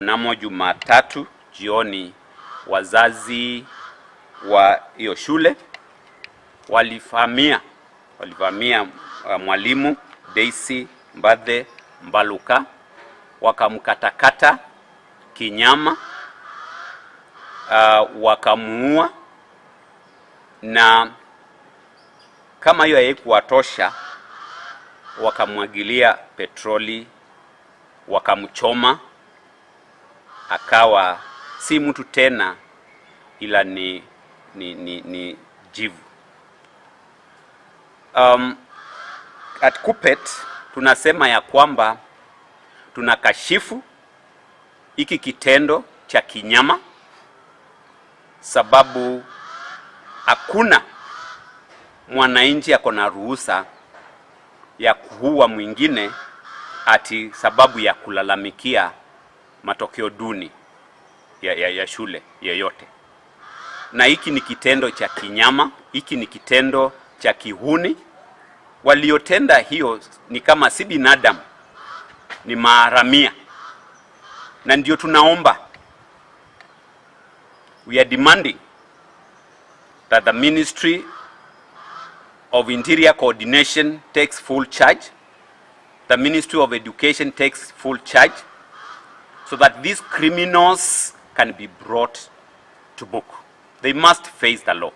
Mnamo Jumatatu jioni, wazazi wa hiyo shule walivamia mwalimu Daisy Mbathe Mbaluka, wakamkatakata kinyama, wakamuua, na kama hiyo haikuwatosha, wakamwagilia petroli, wakamchoma, akawa si mtu tena, ila ni jivu. At KUPPET tunasema ya kwamba tunakashifu hiki kitendo cha kinyama, sababu hakuna mwananchi ako na ruhusa ya kuua mwingine ati sababu ya kulalamikia matokeo duni ya shule yeyote. Na hiki ni kitendo cha kinyama, hiki ni kitendo cha kihuni. Waliotenda hiyo ni kama si binadamu, ni maharamia, na ndio tunaomba, we are demanding that the Ministry of Interior Coordination takes full charge, the Ministry of Education takes full charge, so that these criminals can be brought to book. They must face the law.